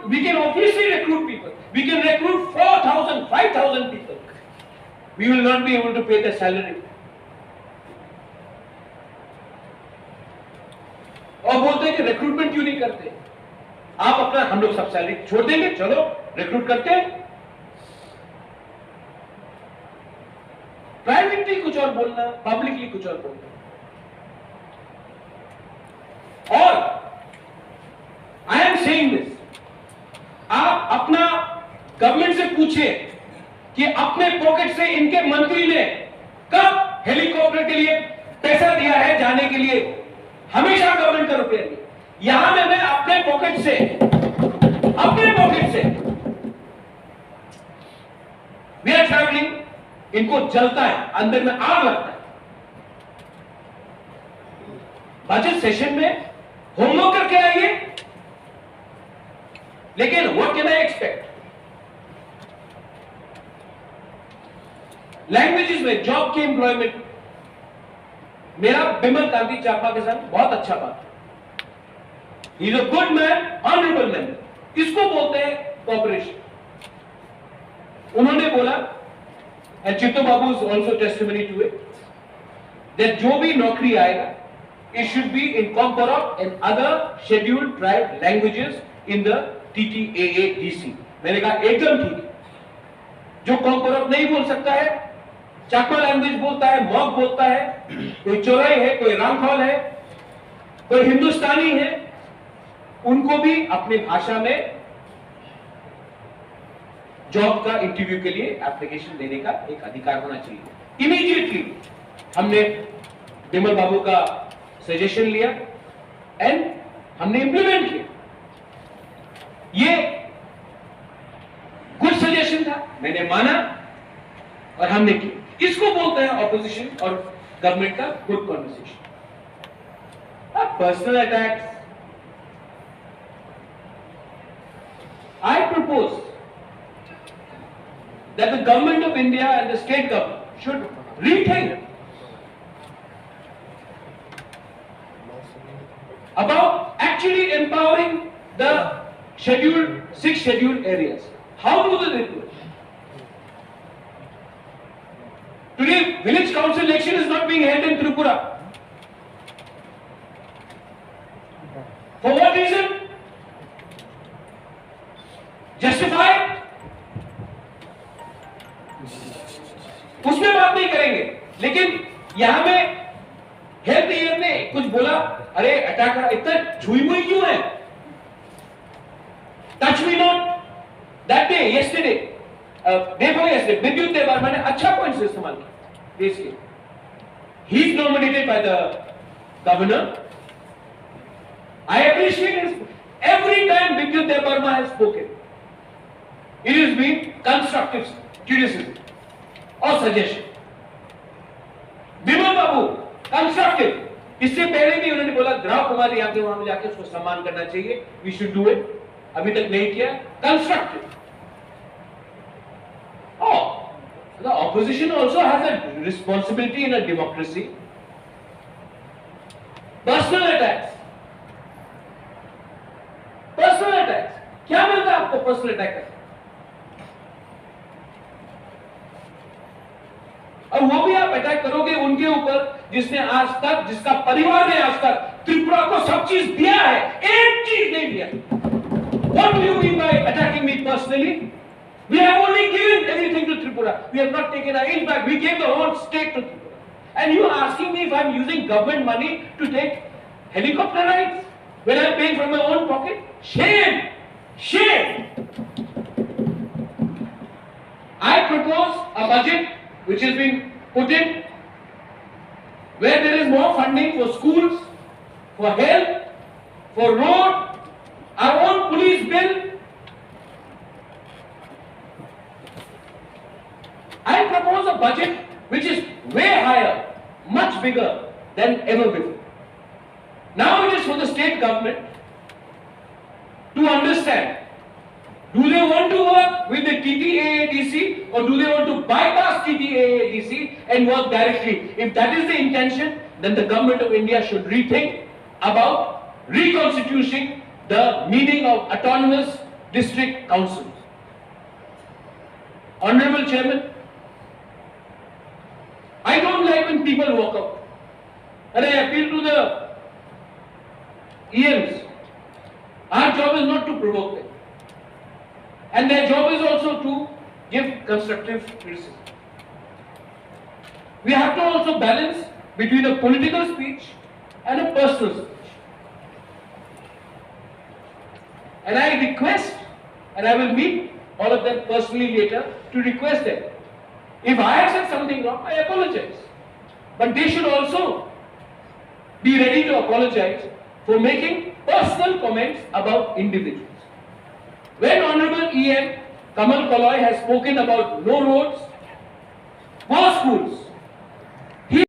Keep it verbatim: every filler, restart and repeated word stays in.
We can obviously recruit people. We can recruit four thousand, five thousand people. We will not be able to pay the salary. और बोलते हैं कि रिक्रूटमेंट क्यों नहीं करते आप अपना, हम लोग सब सैलरी छोड़ देंगे, चलो रिक्रूट करते हैं। प्राइवेटली कुछ और बोलना, पब्लिकली कुछ और बोलना। और आई एम सेइंग दिस, आप अपना गवर्नमेंट से पूछिए कि अपने पॉकेट से इनके मंत्री ने कब हेलीकॉप्टर के लिए पैसा दिया है जाने के लिए। हमेशा गवर्नमेंट का रुपया दिया। यहां में मैं अपने पॉकेट से, अपने पॉकेट से, वी आर ट्रैवलिंग। इनको जलता है, अंदर में आग लगता है। बजट सेशन में होमवर्क करके आइए, लेकिन what can I expect? Languages में जॉब के एम्प्लॉयमेंट, मेरा बिमल कांति चाकमा के साथ बहुत अच्छा बात है। He is a good man, honorable man, इसको बोलते हैं कोऑपरेशन। उन्होंने बोला, and Chitto Babu is also testimony to it, that जो भी नौकरी आएगा, it should be in Kokborok and other scheduled tribe languages in the T T A A D C। मैंने कहा एकदम ठीक है। जो कोकबरक नहीं बोल सकता है, चाकमा लैंग्वेज बोलता है, मग बोलता है, कोई चोराई है, कोई रांगखोल है, कोई हिंदुस्तानी है, उनको भी अपनी भाषा में जॉब का इंटरव्यू के लिए एप्लीकेशन देने का एक अधिकार होना चाहिए। इमीडिएटली हमने बिमल बाबू का सजेशन लिया एंड हमने इम्प्लीमेंट किया। ये गुड सजेशन था, मैंने माना और हमने किया। इसको बोलते हैं ऑपोजिशन और गवर्नमेंट का गुड कॉन्वर्सेशन। अब personal attacks, I propose that the government of India and the state government should rethink about actually empowering the scheduled, six scheduled areas. How do they do it? Today, village council election is not being held in Tripura. For what reason? Justify it. उसमें बात नहीं करेंगे, लेकिन यहाँ में health year ने कुछ बोला, अरे अटैक, इतना छुई मुई क्यों है? Touch me not। That day, yesterday, uh, day before yesterday, विद्युत देबबर्मा ने अच्छा पॉइंट्स इस्तेमाल किया देश के। He is nominated by the governor. I appreciate his, every time विद्युत Debbarma has spoken, it has been constructive criticism or suggestion. विमल बाबू, कंस्ट्रक्टिव। इससे पहले भी उन्होंने बोला, द्रव कुमार यहाँ के, वहां जाके उसको सम्मान करना चाहिए, we should do it। अभी तक नहीं किया। Constructive. Oh, the opposition also has a responsibility in a democracy. Personal attacks, personal attacks, क्या मिलता है आपको पर्सनल अटैक का? और वो भी आप अटैक करोगे उनके ऊपर जिसने आज तक, जिसका परिवार ने आज तक त्रिपुरा को सब चीज दिया है, एक चीज नहीं दिया। What do you mean by attacking me personally? We have only given everything to Tripura. We have not taken an inch back. We gave the whole state to Tripura. And you are asking me if I am using government money to take helicopter rides when I am paying from my own pocket? Shame! Shame! I propose a budget which has been put in where there is more funding for schools, for health, for road, our own police bill. I propose a budget which is way higher, much bigger than ever before. Now it is for the state government to understand, do they want to work with the T T A A D C or do they want to bypass T T A A D C and work directly? If that is the intention, then the government of India should rethink about reconstituting the meaning of autonomous district council. Honorable Chairman, I don't like when people walk out. And I appeal to the E Ms, our job is not to provoke them. And their job is also to give constructive criticism. We have to also balance between a political speech and a personal speech. And I request, and I will meet all of them personally later to request them. If I have said something wrong, I apologize. But they should also be ready to apologize for making personal comments about individuals. When Honorable E M Kamal Koloi has spoken about no roads, poor schools,